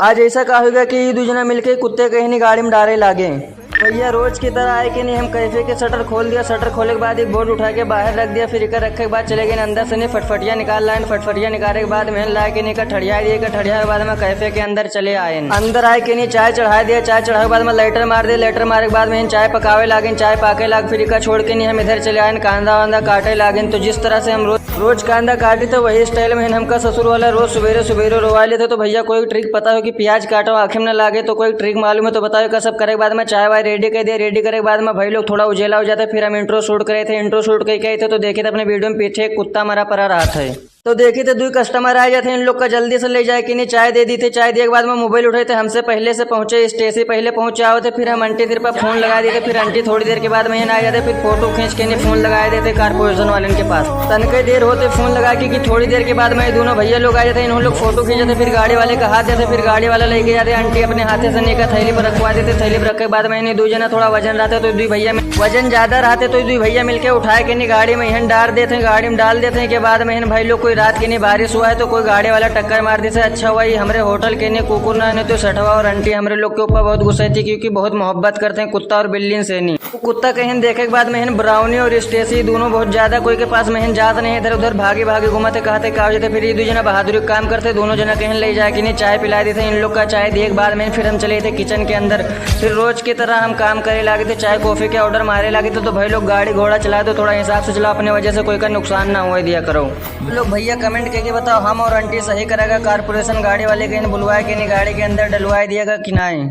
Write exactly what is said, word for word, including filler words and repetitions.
आज ऐसा का होइगा कि ई दुइ जना मिलके कुत्ते कहिनी गाड़ी में डारे लागे। भइया रोज की तरह आए कहिनी हम कैफे के शटर खोल दिया। शटर खोले के बाद एक बोर्ड उठा के बाहर रख दिया। फिर एकर रखे के बाद चले गए अंदर से नी फटफटिया निकाल लाएन। फटफटिया निकाले के बाद में लाए कहिनी एकर ठड़िया दिए। एकर ठड़िया के बाद में कैफे के अंदर चले आएन। अंदर आए कहिनी चाय चढ़ाए दिया। चाय चढ़ाए के बाद में लाइटर मार दिया। लाइटर मारे के बाद में चाय पकावे लागेन। चाय पाके लाग फिर एकर छोड़ कहिनी हम इधर चले आएन। कांदा वांदा काटे लागेन। तो जिस तरह से हम रोज रोज कांदा काटी थे वही स्टाइल में हमका ससुर वाला रोज सुबेरे सुबेरे रोवा लेते। तो भइया कोई ट्रिक पता हो कि प्याज काटो आँखें में न लागे, तो कोई ट्रिक मालूम है तो बताओ। का सब करे के बाद में चाय वाय रेडी कर दिया। रेडी करे के बाद में भाई लोग थोड़ा उजेला हो जाते, फिर हम इंट्रो शूट करे थे। इंट्रो शूट करके आए थे तो देखे थे अपने वीडियो में पीछे एक कुत्ता मरा पड़ा रहा था। तो देखी थे दुइ कस्टमर आ जाते, इन लोग का जल्दी से ले जाए कहिनी चाय दे दी थे। चाय दिए के बाद में मोबाइल उठाए थे, हमसे पहले से पहुंचे, स्टेसी पहले पहुंचे आओ थे। फिर हम आंटी सिर पर फोन लगा दिए थे। फिर आंटी थोड़ी देर के बाद में आ जाते, फिर फोटो खींच कहिनी फोन लगाए देते कारपोरेशन वाले के पास। तनके देर होते फोन लगा के कि थोड़ी देर के बाद में दोनों भइया लोग आ जाते, इन्हों लोग फोटो खींचते, फिर गाड़ी वाले का हाथ देते, फिर गाड़ी वाला लेके जाते। आंटी अपने हाथे से नी एकर थैली पर रखवा देते। थैली पर रखे के बाद में इन्हीं दुइ जना थोड़ा वजन रहते तो दुइ भइया में वजन ज्यादा रहते तो दुइ भइया मिलके उठाए कहिनी गाड़ी में इहन डार देते, गाड़ी में डाल देते के बाद में इहन भाई लोग कोई रात कहिनी बारिश हुआ है तो कोई गाड़ी वाला टक्कर मार देते। अच्छा हुआ ये हमरे होटल कहिनी कुकुर ना, नहीं तो सेठवा और आंटी हमरे लोग के ऊपर बहुत गुस्सा थी, क्योंकि बहुत मोहब्बत करते हैं कुत्ता और बिल्ली से नी। कुत्ता कहिन देखे के बाद में इहन ब्राउनी और स्टेसी दोनों बहुत ज्यादा कोई के पास में इहन जात नहीं, इधर उधर भागी भागी घूमते कहते का हो जाते। फिर ये दुइ जना बहादुरी के काम करते, दोनों जना कहिन ले जाए कहिनी चाय पिला देते। इन लोग का चाय दिए के बाद में फिर हम चले थे किचन के अंदर। फिर रोज की तरह हम काम करे लागे थे, चाय कॉफी के ऑर्डर मारे लागे थे। तो भाई लोग गाड़ी घोड़ा चला दो, थोड़ा हिसाब से चलाओ, अपने वजह से कोई का नुकसान ना हुए दिया करो। लोग भइया कमेंट करके बताओ हम और आंटी सही करेगा कारपोरेशन गाड़ी वाले कहिन बुलवाए कहिनी गाड़ी के अंदर डलवाए दिएगा कि नहीं।